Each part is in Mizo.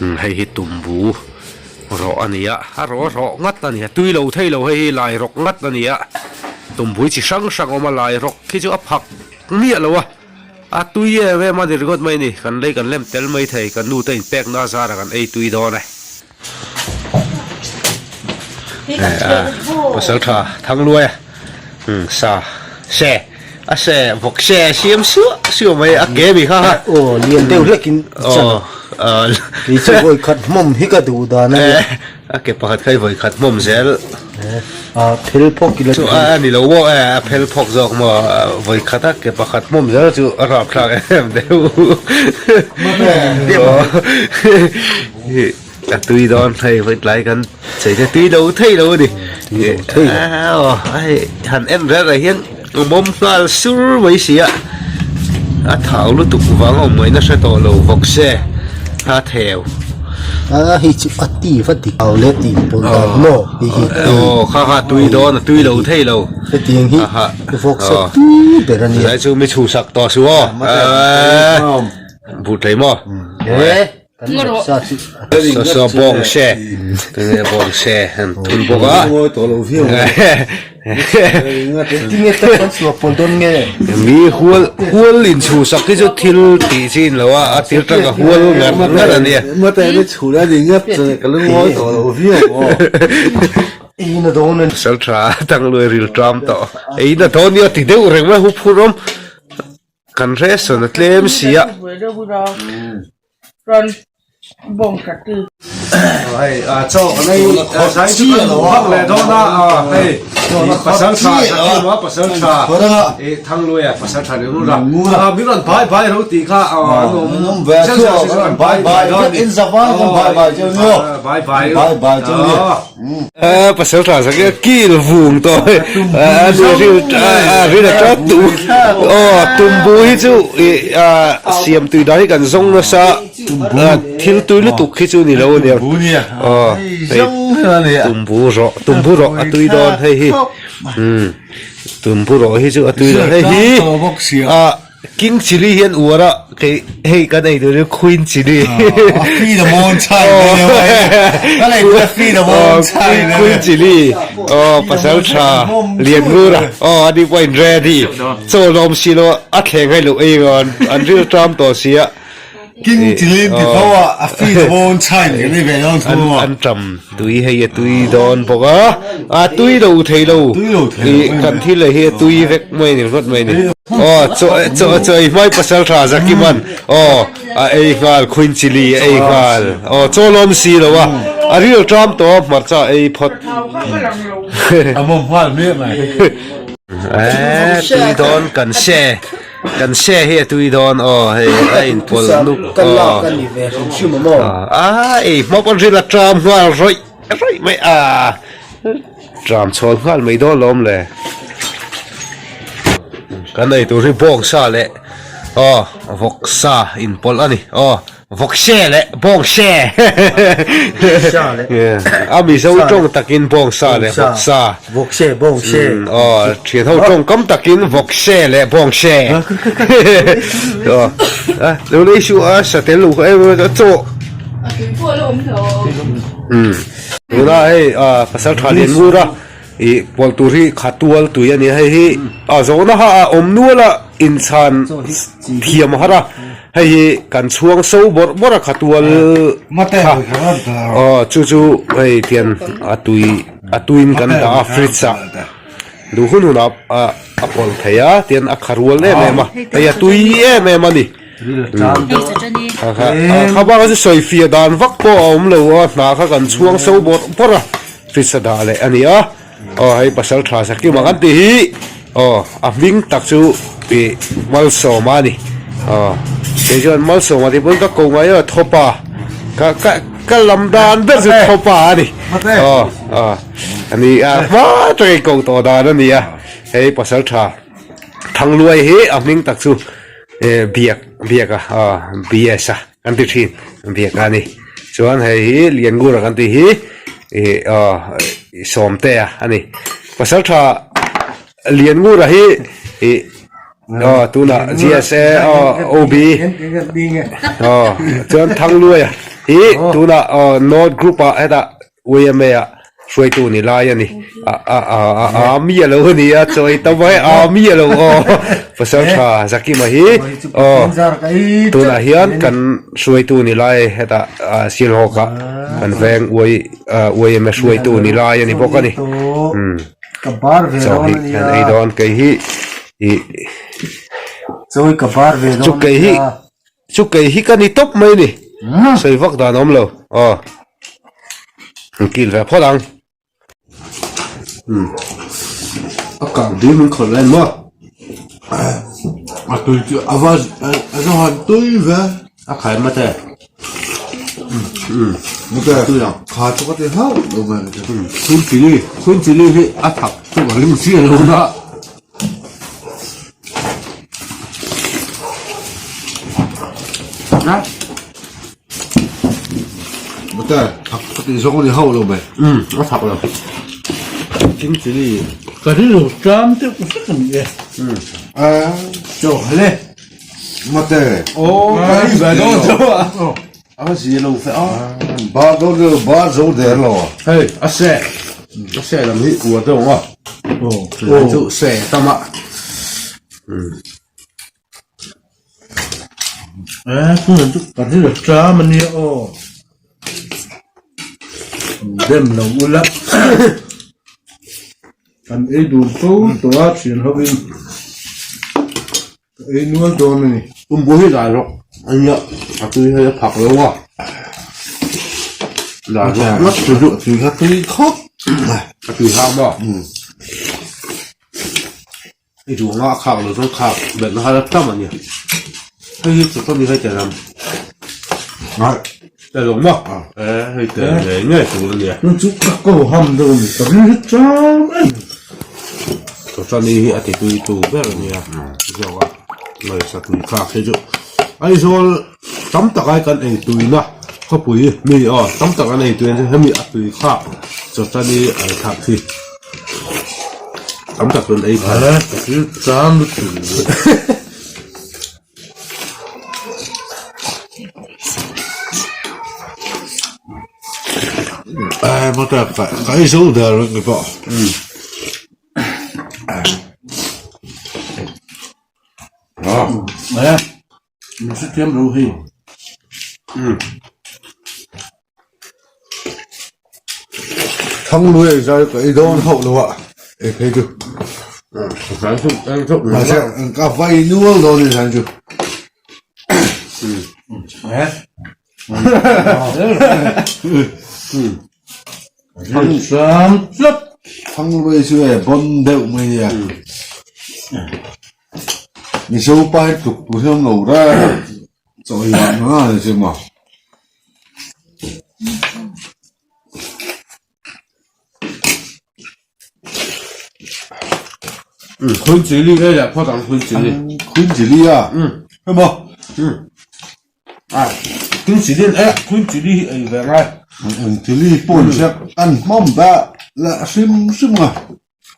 Hei hi tumbu rawh a ni a, a rawh rawh ngat a ni a, tui lo thei lo hei hi lai rawk ngat a ni a, tumbui chi hrang hrang a awm a, lai rawk hi chu a phak miah lo a, a tui em em a ni ringawt mai a ni, kan lei kan lem tel mai thei, kan nu te inpekna zarah kan ei tui dawn e. Pasal tha Thangluaia sa se a se vawk se a siam suah suah mai a ke mi kha kha aw lian deuh hlek in chan kei chu vawi khat hmawm hi ka duh dan a nia a ke pakhat kha i vawi khat hmawm zel a phel phawk ila chu a ni lo maw a phel phawk zawk maw vawi khat a ke pakhat hmawm zel chu a rapthlak em deuh A tui dawn hei vawi tlai kan chei te tui lo thei lo a ni. Tui lo thei lo. Hei han en reng reng hian a mawm nghal sur mai si a, a thau lutuk vang a awm ngaihna hre tawh lo bawk se a theu. A hei chu a ti va dik au leh tih pawh dan maw hei hi. Aw kha kha tui dawn a tui lo thei lo. Hetiang hi vawk se tui ber a nia. Zai chu mi chhuhsak tawh suh aw. Buh tlei maw? E. Saw saw bawng se tunge bawng se an thun bawk a mi hual hual in chhu sak hi chu thil tih chi in lo a a tir tang a hual ngar ngar a nia pasal tha tangluai ril tram tawh ei na dawn nia ti deuh reng mai hu phur awm Kan hre sawn a tlem si a. Hei a chaw kan ei zai chu kan hmuh leh dawn a hei pasal tha Zakima pasal tha i Thangluaia pasal tha ni rura a min rawn bai bai ro tih kha an awm zel zel se chu kan bai bai dawn a ni bai bai bai bai chu ni. Pasal tha sak hian kil vung tawh hei a ni a rin a tlat duh aw tumbu hi chu ih ah siam tui dan hi kan zawng nasa thil tui lutuk hi chu ni lo ania aw hei tumbu rawh tumbu rawh a tui dawn hei hi umm tumbu rawh hi chu a tui dawn hei hi ah. King chilli hian uar a kei hei kan ei tur hi queen chilli. A free the mon chai ka lei tur a free the mon chai Queen chilli aw pasal tha lian ngur a aw ani pawh in ready chaw lawm si lo a thleng hai loh ei an an ril tram tawh si a. King chilli ti tho a a free the mon chai ni kan ei ve dawn thu a. An tam tui hei a tui dawn bawk a a tui lo thei lo kan thil leh hi a tui vek mai ni ringawt mai ni. Aw chaw chaw chaw ei hmai pasal tha Zakiman aw a ei nghal queen chilli a ei nghal aw chaw lawm si lo a a ril tram tawh a hmarcha a ei phawt. A mawm nghal hmiah mai. Eee tui dawn kan se kan se hi a tui dawn aw hei a inpawlh nuk aw a ei hma pawn ril a tram nghal rawih rawih mai a. Tram chhawl nghal mai dawn lawm le. Kan ei tur hi bawng sa leh aw vawk sa inpawlh a ni aw vawk se leh bawng se a mizo tawng takin bawng sa leh vawk sa vawk se bawng se aw thian ho tawng kam takin vawk se leh bawng se aw lo lei suh a satel lo kha em em a chaw umm. Tuna hei pasal tha lian ngur a ih pual tur hi kha tual tui a ni a hei hi a zawhna kha a awm nual a inchhan thiam har a hei hi kan chhuang so bawrh bawrh a kha tual kha aw chu chu hei tian a tui a tuiin kan dah a fridge ah duh hun hunah a pawlh thei a tian a kha rual em em a hei a tui em em a ni. Kha bak chu sawi fiah dan vak pawh a awm lo a, hna kha kan chhuang so bawrh bawrh a, fridge a dah leh a ni a, aw hei pasal tha Sakima kan tih hi aw a hming tak chu ih Malsawma a ni, aw kei chuan Malsawma tih pawn ka ko ngai a Thawpa ka ka ka lam dan ber chu Thawpa a ni, aw aw a ni a hma taka i ko tawh dan a ni a, hei pasal tha Thangluai hi a hming tak chu. Eh biak biak a aw BS a kan ti thin biak a ni chuan hei hi Lianngura kan tih hi ih aw Sawmtea a ni pasal tha Lianngura hi ih aw tunah GSA aw OB aw chuan Thangluaia. Hi tunah North Group ah hetah YMA ah hruaitu ni lai a ni. A a a a a mi a lo a ni a chaw ei tam mai a mi a lo aw pasal tha Zakima hi aw tunah hian kan hruaitu ni lai hetah Silhawk ah kan veng YMA hruaitu ni lai a ni bawk a ni. Umm chaw hi kan ei dawn kei hi ih chu kei hi Chu kei hi ka ni tawp mai ni. Sawi vak dan a awm lo. Aw. An kil ve phawt ang. Umm. A kang dil min khawlh lai maw? A tui chu a va a zo han tui ve. A khai mate. Umm. Mate tui ang. Kha chu ka ti hauh lo mai. Umm. Khun chili, khun chili hi a thak chu ka ring chiah lo na. Mate, thak ka tih zawng a ni hauh lo mai. Umm, a thak lo. King chili. Ka rilru tlam deuh vek a ni e. Umm. A, chaw hle. Mate. Aw, ka ei ve dawn chauh a. A va zia lo fe a. Ba dawn lo, ba zo der lo. Hei, a seh. A seh lam hi uar deuh ang a. Aw. Chu seh tam a. Eh, tunah chu ka ri lo tlam a nia aw. Dem lo ula. Kan ei dun fo tawh a thian hovin. Ka ei nual dawn a ni. Tumbu hi lai rawk a nia, a tui hei a phak lo a. Lai rawk ngawt chu duh tui kha tui khawp. A tui hang maw? I duh anga a khak lo chuan khak belh na har a tam a nia. Hei hi chu ka mi hei tel ang. Tel lo maw? E hei tel ngei ngei tur a nia. Chu ka ko ham deuh a ni. Ka ring hi chang em. Chawchani hi a ti tui tu ber a nia zawk a ngaihsa tui thlak hi chu Aizawl tam tak ai kan ei tuina khawpui mi aw tam tak an ei tui an hemi a tui thlak chawchani an thlak hi tam tak an ei phal ka thil chang lutuk. Ai ma ta ka ka ei zo der vek ni pawh. Eh, min hrethiam lo hei. Thangluai ei zai ka ei dawn hauh lo a, ei phei chu. Mahse ka vai nual dawn ni zan chu. Thangluai chu e bon deuh mai nia. Mizo pa hi tluk tur hian lo reng. Chaw ei vang nga ni chu maw. Khun chili ei leh phawt ang khun chili. Khun chili a? Hei maw. A khun chili e khun chili hi ei ve ngai. Chili pawh ni sia an hmawm ta la hrim hrim a.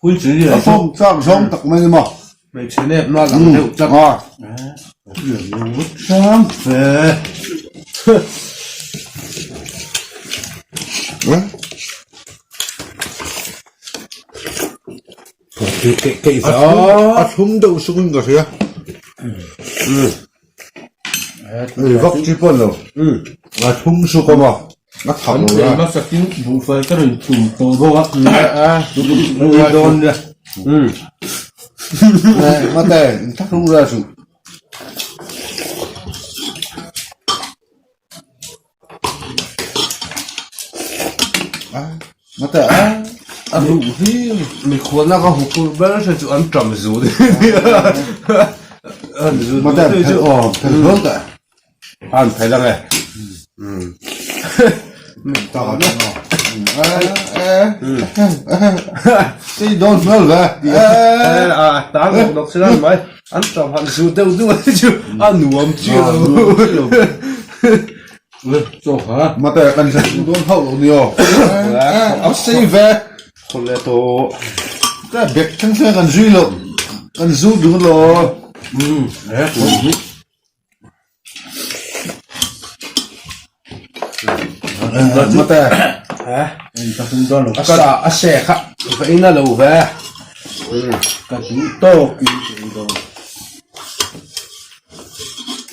Khun chili A fawm chak zawng tak mai ni maw. Hmeichhe nep na lang deuh tlat. Chang fe. A thlum deuh suk in ka hria. Ei vak chi pawn lo. A thlum suk awm a. A thak lo a. Hmasakin buhfai ka rawn tum tawh bawk a. Ei dawn nia. Mate, in thak ru ra suh. Mate a a ruh hi mikhual a ka huphurh ber hre chu an ṭam zut an zut Mate chu aw phel hlawl ta. An phel ang e. Sei dawn hmel ve. A tan nawk nawk sila ni mai. An ṭam han zut deuh deuh a chu a nuam chiah lo. Chaw ha. Mate kan hre dawn hauh lo ni aw. A sei ve. Khawlh leh tawh. Ka bek thleng thleng kan zui lo. Kan zut dun lo. Mate. A sa a se kha va in a lo ve. Ka duh tawk in ka ei dawn.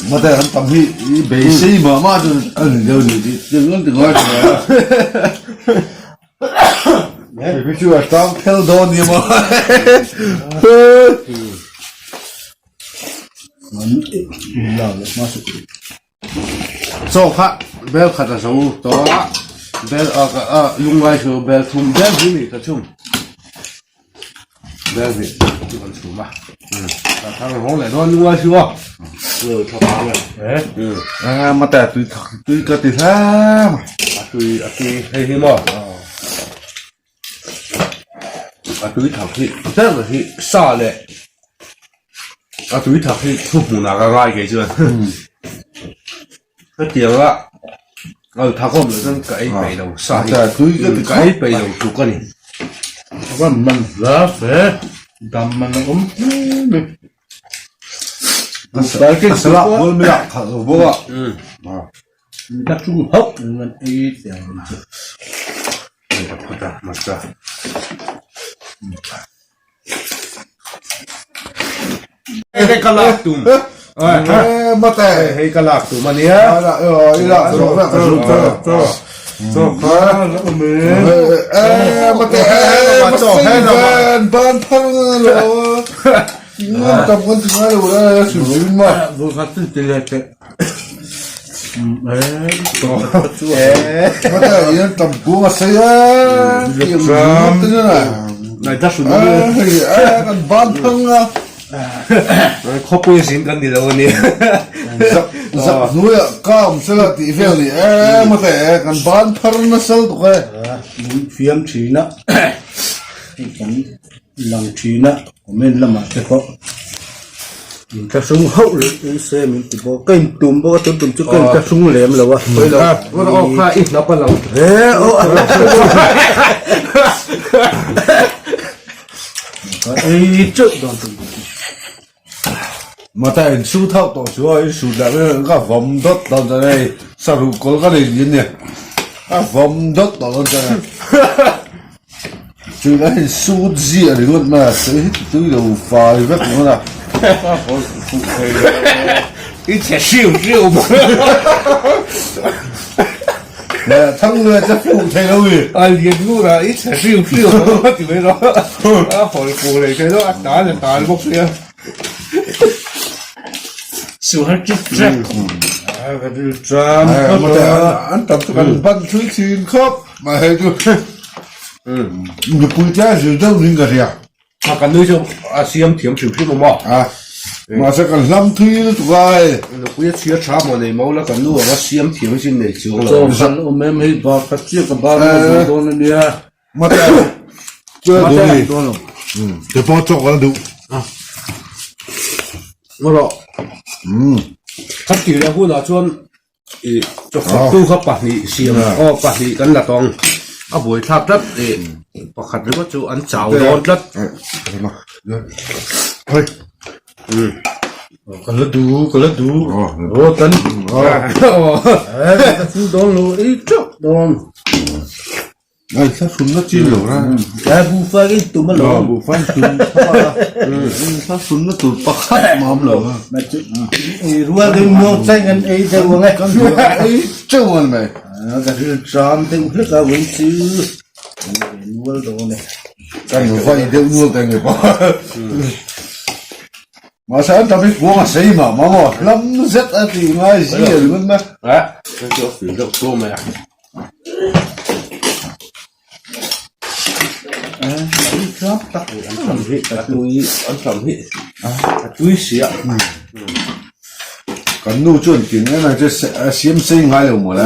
Mate an tam hi i beisei mah mah chu a ni deuh ni tih chu an ti ngai thin a. Hei chu a tang phel dawn ni maw. Chaw kha bel khat a zo tawh a, bel a lungngai chu bel thum bel hi ni ka chhum. Bel hi chu kan chhum a. Ka thang rawng leh dawn lungngai chu a. Mate tui thak tui ka ti hle mai. A tui a tui hei hi maw. A tui thak hi ber hi sa leh a tui thak hi thu hmunah ka ngai kei chuan hetiang a al thak awm loh chuan ka ei peih lo sa hi ka ei peih lo tluk a ni. Ram man hla fe dam man a awm hle mai. A salak bul mai ah khalh lo bawk a. Ka chung hauh ngan ei tiang ang chu. Ka phut a hmasa. Hei ka lak tum. Mate. Hei ka lak tum ania. I lak zawh vek a zu ta. Mate. Mate. Ban phar lo. Ngam tam kan ti ngai lo la hrim hrim ma. Vui khat chu ti leh teh. Mate ian tam kung a sei a. Tiang te na. Nai ta sun ni. Kan ban thang a. Khawpui zin kan ni lo ani. Zak zak hnuai ah ka awm sela tih vel ni e mate kan ban phar nasal tuk e. Fiam thin a. Kan lang thin a. Comment lamah te pawh inthlahrung hauh leh in se min ti bawk ka intum bawk a tun tum chu ka inthlahrung lem lo a aw kha i hnap a lo he aw ka ei teuh dawn tum Mata in su thauh tawh chu a in sut leh mai ka vawm dawt dawn chuan hei saruh kawl ka nei zin nia ka vawm dawt tawh dawn chuan hei chu a in sut ziah ringawt mai a sawi hi tui lo fai vek ringawt a ka haw fuh thei lo i chhe hriu hriu bawk Thangluai te fuh thei lo i. A lian ngur a, i chhe hriu hriu a ti mai rawh. A hawl fuh leh thei lo, a tal a tal bawk sia. Suhar chik chek. Ka dil tram. An tam chu kan ban thui thin khawp mai hei chu. Nupui te a zir deuh ning ka hria. A kan nui chu a siam thiam hrim hrim awm a. A, mahse kan hlam thui lutuk a hei. Nupui a chhia tha maw nei mo la kan nu anga siam thiam hi chu nei chuang lo. Chaw kan awm em hei bar khat chiah ka bar a zo dawn a nia. Mate, chaw duh ni. Te pawh chaw kan duh. Ngaw rawh. Kan tih leh hunah chuan I chawkfaktu kha pahnih siam aw pahnih kan la tawng a buaithlak tlat i pakhat ringawt chu an chau dawn tlat. Ka la duh ka la duh aw tan ka chu dawn lo ei teuh dawn. Ai thla hrun na chin lo ra. Ai buhfai in tum alo. Aw buhfai in tum thap a. Thla hrun na tur pakhat mah awm lo. Ei rual deuh muang chai ngan ei deuh ang e. Kan duh ang ei teuh ang mai. Ka ril tram deuh hlek a vawi chu. Nual dawn e. Kan vai deuh nual ta nge pa. Mahse an tam hi kuang a sei mah mah maw. Hlam zet a tih ngai zi a ringawt mai. A, chu a fil deuh tawh mai a. A tui sia. Kan nu chuan tin em em chu a siam sei ngai lo maw le.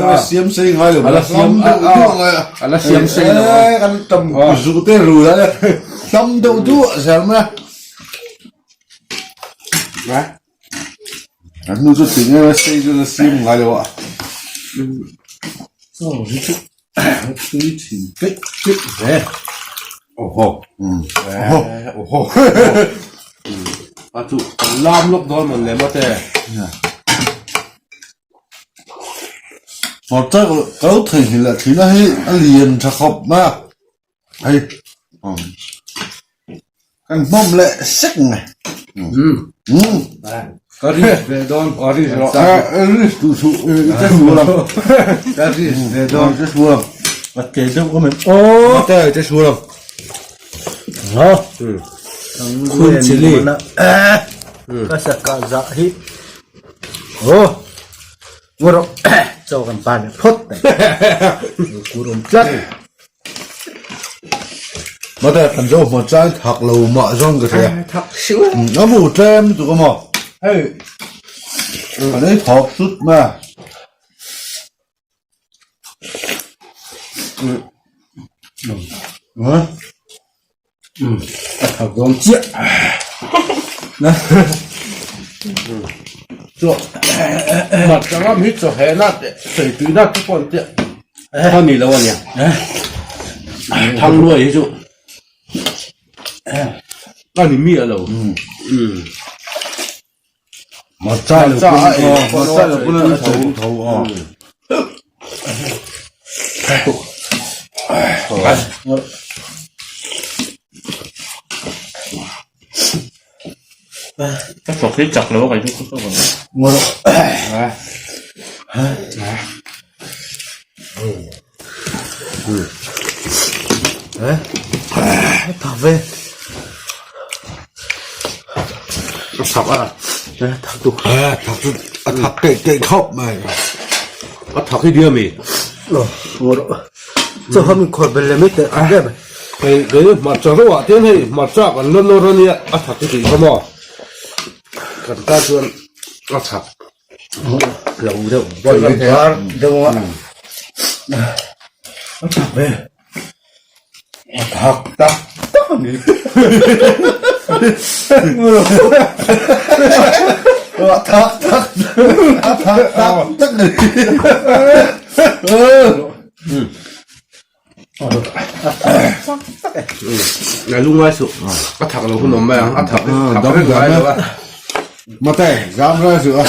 A siam sei ngai lo maw le. Hlam deuh duah ngai a. A la siam sei lo. Kan tam zu te ru la le. Hlam deuh duah zel mai a. An hnu chu ti nge sei chu la siam ngai lo a. Chaw hi chu a tui thin keih keih hle. Awhaw. Awhaw. Awhaw. A chu kan lam lawk dawn mawn le mate. Hmarcha ka lo theihnghilh leh thin a hei a lian tha khawp mai a hei kan hmawm leh sek mai umm ka risk ve dawn a risk rawh a risk duh suh i che sual ang ka risk ve dawn che sual ang a ke deuh awm em aw te che sual ang ha khun chili ka saka za hi oh Ngawrh chaw kan pa leh phawt mai. Kur awm tlat. Mate kan zo hma chai thak lo mah zawng ka hria. Thak siu. A mu tlem lutuk a maw. Hei. Kan ei thawk sut mai a. A thak dawn chiah. Chaw hmarcha ngam hi chaw heh na teh sawi tui na te pawh an tia a ni lo a nia. Thangluai hi chu a ni miah lo. Hmarcha lo hmarcha lo pawh a tho tho a. Ka thawk hi chak lo a kai chu ka rawn. Thak ve. A thak a. Thak tuk. Thak chu a thak keih keih khawp mai. A thak hi dia mi. Chaw ham in khawr bel leh mai teh thak em. Hei kei hmarcha ro ah te hei hmarcha kan la nawr ania a thak hi tih kha maw. Kan ta chuan a thak. Lo deuh bar deuh a a thak ve a thak tak tak a ni a thak tak a thak tak tak a ni A lungai suh a thak lo hun awm mai ang a thak thak reng ngai lo a. Mate zam rai suh a.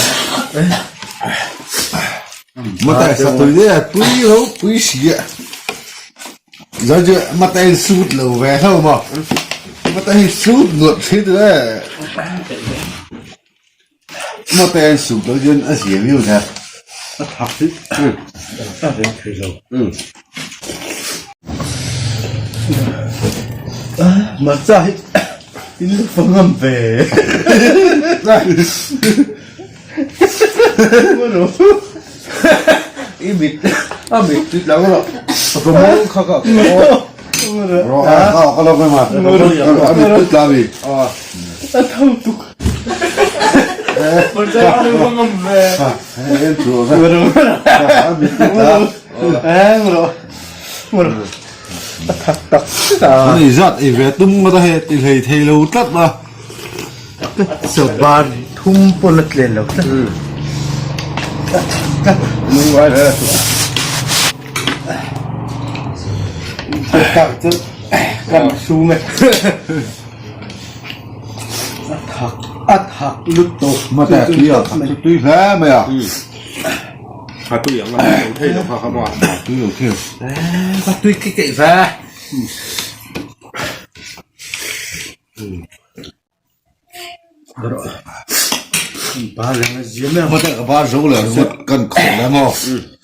Mate satui te tui lo pui si a. Zai chu mate in sut lo ve ho ma. Mate hi sut nuat thin le. Mate in sut lo chuan a zia viau nia. A thak hi a reng thei lo. Hmarcha hi in la fa ngam ve. I mit a mit tui tlang rawh. Ka mawng kha ka Rawh a ka ka lo ma. A mit tui tlang i. A tho tuk. Hmarcha hi in la fa ngam ve. En chu a mit tui tlang. Eng rawh. A thak tak tak a. Ani zat ei ve tum ngawt a hei ti hlei thei lo tlat a. Chaw bar thum pawn a tlen lo tlat. A thak tlat. Lungngai hle chu. Tak chu kan sum e. A thak a thak lutuk. Mate tui a thak chu tui hle mai a. A tui ang a lo thei lo kha kha maw. A tui lo thei. Ka tui ki keih ve. Ba leng a ziam em. Mate ka ba zo le ringawt kan khawh le maw.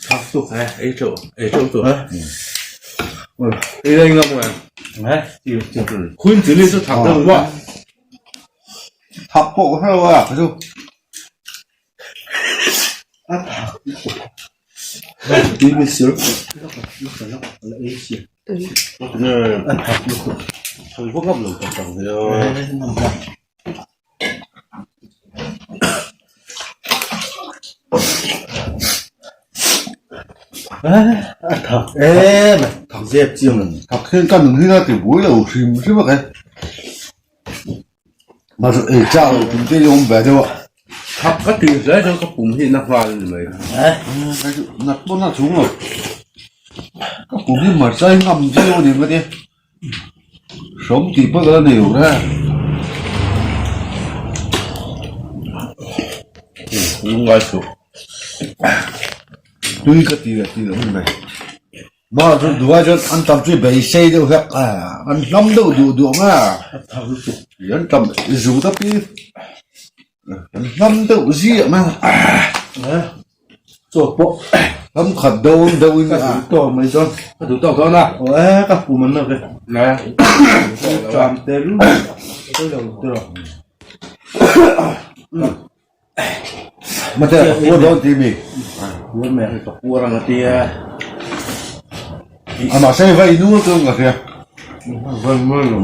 Thak tu. Ei teuh ei teuh tu. Ei reng ngam nge. Khun chili chu thak deuh maw. Thak pawh ka hre lo a ka chu. Thak hian ka nun hi na ti buai lo hrim hrim a kei. Mahse ei chak loh tum te hi awm ve deuh a. Thak ka tih hle chuan ka pum hi na nghal a ni mai. Kei chu nat pawn a chhung lo. Ka pum hi hmarcha hi ngam viau a ni ang ka tia. Hrawm tih pawh ka la nei lo re. Lungngai suh. Tui ka ti leh ti loh ni mai. Mah chu duai chuan an tam chu beisei deuh hlek a, an hlam deuh duh duh ang a. An tam zut a pi an hlam deuh ziah mai a. Chaw pawh hlam khat dawn deuh in ka duh tawk mai dawn. Ka duh tawk dawn a. Aw e ka pum an la ve. Tram te lu ka lo tawh. Mate, puar dawn ti mi? Puar mai ang ka puar ang a tia. A mahse vai nu chu ka hria. Vai nu lo.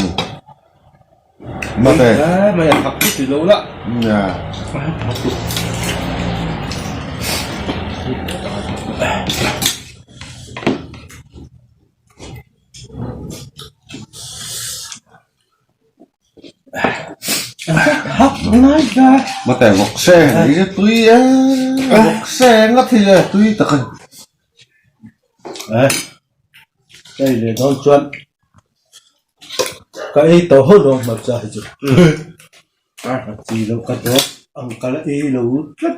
Mate. Mai a thak ti lo la. Ya. Mate vawk seng hi chu tui e vawk seng a thil e tui tak a ni. Eh hei leh dawn chuan ka ei tawh haw lo hmarcha hi chu a chi loh ka dawt ang ka la ei lo tlat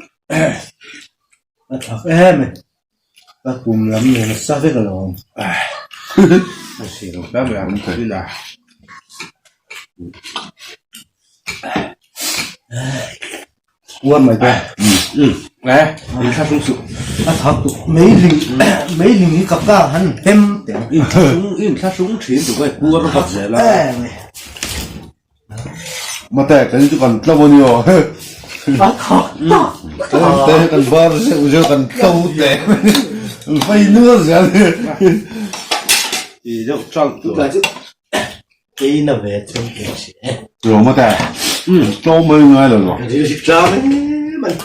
a thak em e. Ka kum lam nen a sa vek alawm. A si lo hle mai a, thin a. Uar mai te. Eh, in thla sung suh. A thak tuk meiling meiling hi ka ka han hem teh ang. In thla sung in thla sung thin tu kai puar vat zel a. Mate, kan chu kan tlo a ni aw. A thak tak. Te kan bar zeuh zeuh kan tlo te. Vai nual zel. Ti deuh chang tu. Tunah chu ei na ve chuan ka hria e. Ro mate. Tlo mai ngai lo lo. Tla mai mai.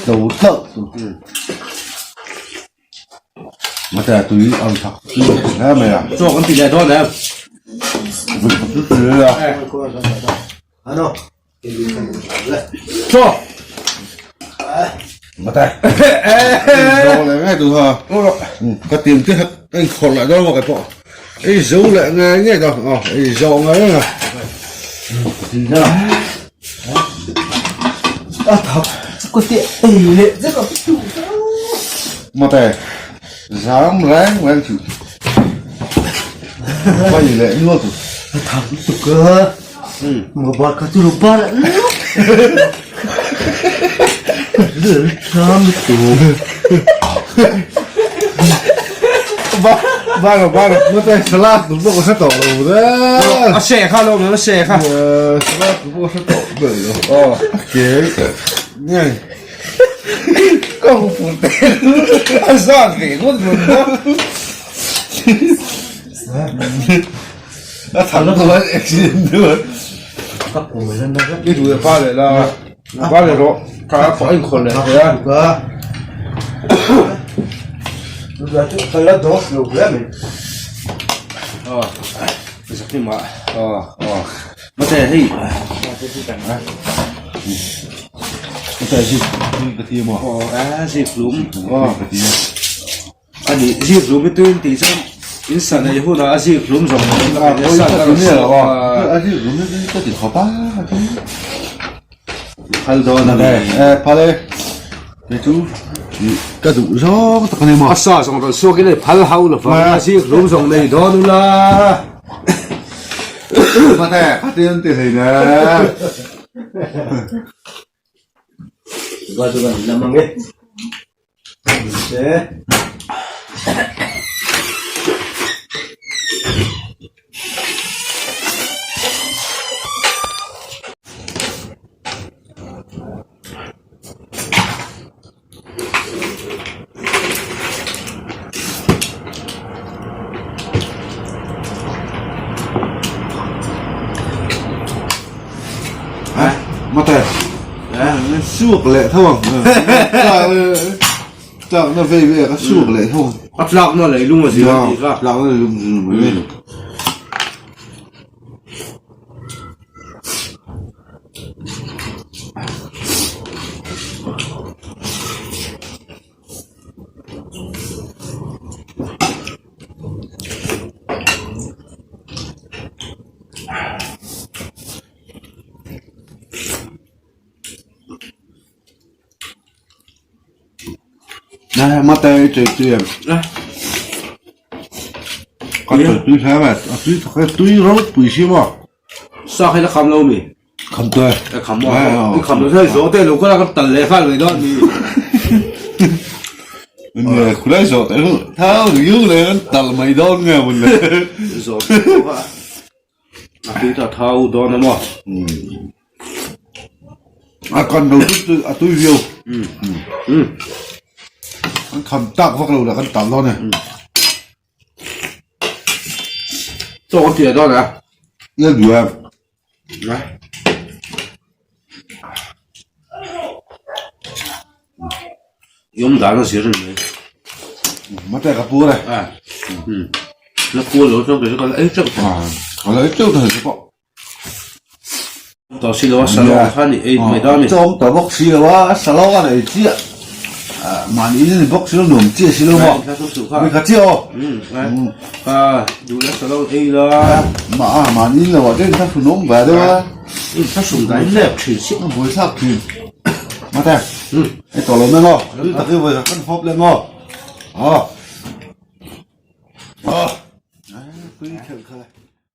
Tlo tlauh tu mate tui ang thak tui hle mai a. Chaw kan ti leh dawn em? Ano? Chaw! Mate. Zo leh ngei tu ha. Ka tim te ka in khawrh leh dawn maw kei pawh. Ei zo leh ngei ngei dawn. Aw ei zo ngei ngei. A thak ka ti ei leh zet a. Mate. Zam reng reng chu. Vai leh nual tu. A thak lutuk a. Mobile kha chu lo bar Ba ba lo ba lo nó tay salad cũng có sẽ tổ rồi đấy. A seh kha lo a seh kha. Salad cũng có sẽ tổ rồi. Ờ, kế. Nghe. Công phụ tế. A sao thì cũng được. A thang chuan accident deuh a. Ka pui la na vek. I duh leh pa leh la, pa leh rawh. Ka pawh a inkhawlh leh thei a. Tunah chu ka la dawt lo hle mai. Aw, zakima. Aw, aw. Mate hei. Mate zik ka ti maw? Aw, a zik hlum. Aw, ka ti a. A nih, zik hlum hi tuin tih chuan in sa nei hunah a zik hlum zawng zawng A pawi ka ti miah lo a, a zik hlum hi ka ti khawp a, Phal dawn a ni. E, phal e, kei chu ka duh zawng tak a ni maw. A sa zawng rawn suak in hei phal hau lo vang a zik hlum zawng nei dawn ula. Mate, ka ti an ti hlei ne. Ga chu kan lam ang e. Mate. Suak leh tho ang. Tlak na vei vei a ka suak leh tho ang. A tlak na lei lung a zir a tih kha. Tlak na lei lung zir mai mai lo. Mate i chei tui em? Ka chei tui hle mai, a tui thawk e, tui ropui si maw? Sa khi la kham lo mi? Kham tui. Ka kham maw? I kham lo thei zawh te lo kawla ka tal leh nghal mai dawn mi. Nge khulai zawh te chu thau riu leh kan tal mai dawn nge mun le. Zawh te kha a tui ta thau dawn a maw? A kan lo chu a tui viau. Kan kham tak vak lo lah kan tal dawn e. Chaw kan tih dawn a. Ia duh em? Na. Yom dan a zir ni. Mate ka pur e. A. Na pur lo chuan kei chu ka la ei teuh tawh. Ka la ei teuh tawh chu pawh. Tawh si lo a salawng kha ni ei mai dawn a ni. Chawm ta bawk si lo a salawng a nei chiah. Mahni in a ni bawk si lo nuam chiah si lo maw. Mi kha chiah aw. Ka duh la salawng ei la. Ma a mahni in lo ah te in thlahrun awm ve deuh a. In thlahrun dai lep thin si. A buai thlak thin. Mate. Ei tawh lo mai maw. Tui tak hi vawi khat kan hawp leh maw. Aw. Aw. Tui khelh kha le.